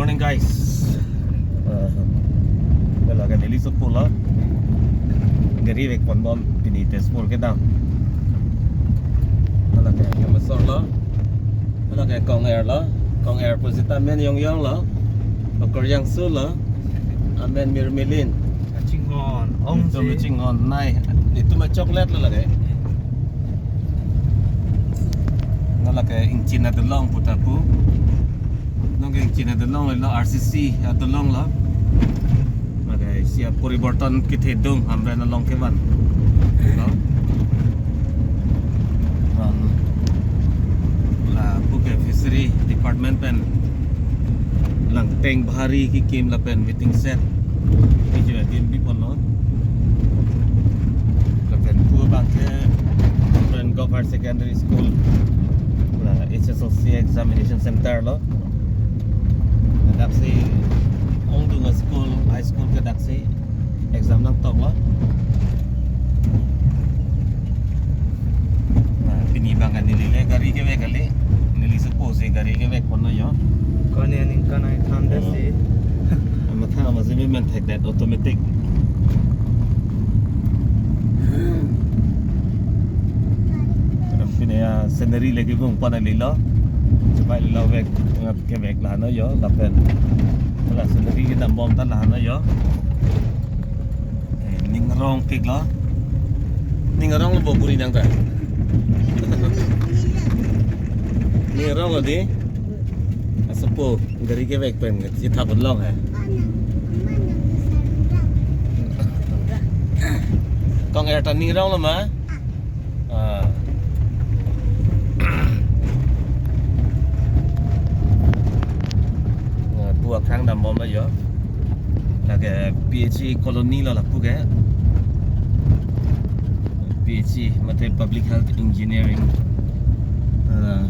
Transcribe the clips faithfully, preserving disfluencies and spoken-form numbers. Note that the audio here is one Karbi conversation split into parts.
Morning, guys. Uh, hala ke Delhi sopo lo. Gari vek ponbom pini Tezpur kedam. Hala ke Amritsar lo. Hala ke Conair lo. Conair pu seta amen yong yong lo. Okur yang su lo. Amen Mirmilin. Chinghon, ong itum si. Chinghon nai. Itum chocolate lo lake. Hala ke ingchin adolong pu ta pu. Nonke ingchin adolong lo, R C C adolong lo. Lake isi aporiborton kethedung Hamren along kevan. No? Ran lapu ke fishery department pen langteng bhari kekim lapen waiting shed. Iju adim biponlo. Lapen pu abang ke Hamren Govt Higher Secondary School la H S L C examination center lo. Daksi ongdung a-school, high school ke daksi exam nangtoklo. Nah, pini abang ke neli le gari kevek kali. Neli suppose gari kevek ponlo yo. Kone aningkan ai than desi. Ama tha ama simi men thek det automatic. Pini ya scenery lagi bung pon ali lo. Coba ali lo vek, ngat kevek lahenlo yo, lapen. Hala scenery kedambom ta lahenlo yo. Eh, ning arong pik lo. Ning arong lo bo buri nang ta. Ning arong lo di. Asopo gari kevek pen si thap long he. Conair ta ning arong lo ma? Ah. Nah, pu aphrang dambom lo yo. Lake P H E colony lo lapu ke. P H E mate Public Health Engineering, ah,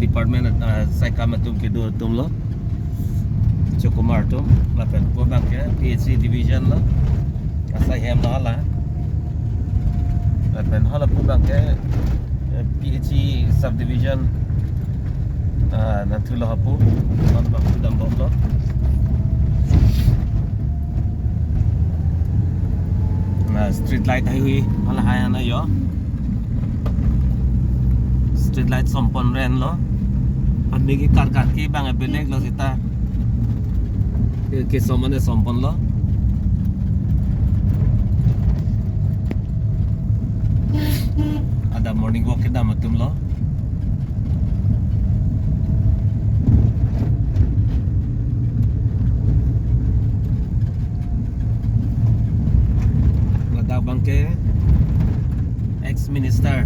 department, ah, saikam atum kedo atum lo. Chokomar atum, lapen pu abang ke P H E division lo. Asai hem lo hala. Lapen hala pu abang ke, eh, P H E subdivision, ah, nangthu lo hapu. Non abang pu dambom lo. Nah, street light haihui hala hai ana yo. Street light sompon ren lo. Ami ke karkar ke bang abelek lo seta. Ke, kesom ane sompon lo. Ada morning walk kedam atum lo. Ladak abang ke ex minister,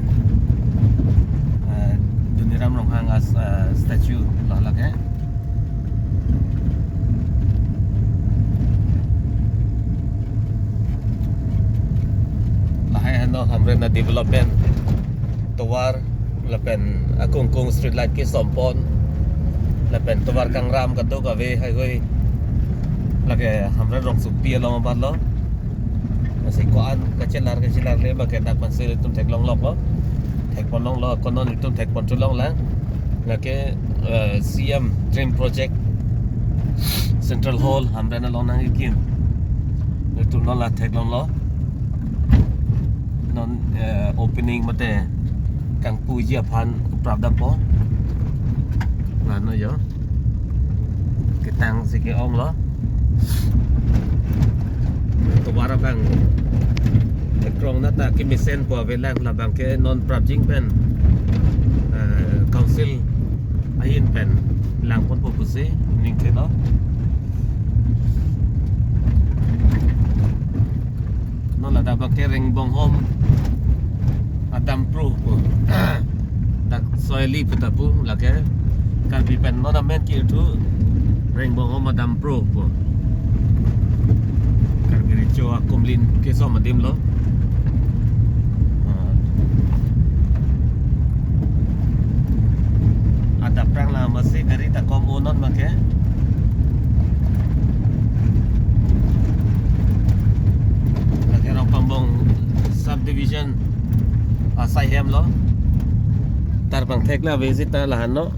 eh, Doniram Ronghang as, eh, statue lo lake. Lahai henlo Hamren a-development tovar lapen akungkung street light kesompon lapen tovar kangram kadokave haihui lake Hamren rongsopi along aban lo. Lasi ko-an kachelar kachelar le bang ke dak man si itum theklong lok lo. Thekpon long lo, konon itum thekpon thu long lang. Lake, eh, C M Dream Project Central Hall Hamren along nangkekim. Itum non la theklong lo. Non, eh, opening mate kangpuji aphan prapdampo. Lahenlo yo. Ketang si ke-ong lo. Tovar abang. Ekrong nata kemesen po avelang labang ke non prapjin pen. Eh, council ahin pen. Langponpo pusi ningke lo. Non ladak abang ke Rengbonghom adam pro pu. Dak soili pu ta pu lake Karbi pen non amen ke-irthu Rengbonghom adam pro pu. Karbi Recho akumlin kesom adim lo. Ah. Adap prang la masi gari ta kom onon make. Lake Rongpambong subdivision asai hem lo. Tar pangthek la visit ta lahenlo.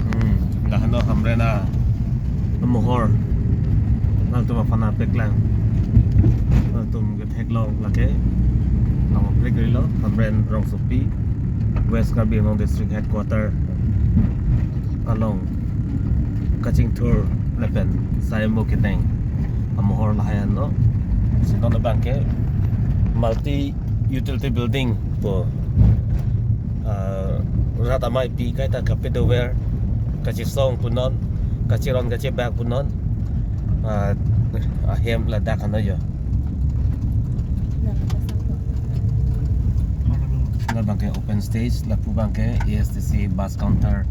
Hmm, laheno Hamren amohor. Nangtum aphan nangpeklang. Nangtum ketheklong lake. Nangpeklo Hamren rongsopi, West Karbi Anglong District Headquarter along kachingthur lapen sai mo keteng amohor lahai anlo. Si non abangke multi utility building pu, ah, rat amei pi kaita kapedover, kachesong punon, kacheron kachebak punon, ah, ahem ladak ano jo. Non abangke open stage, lapu abangke A S T C bus counter,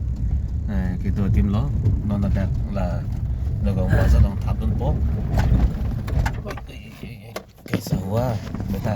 eh, kedo adim lo, non ladak la logong bus along thapdunpo. Kaisa hua, beta.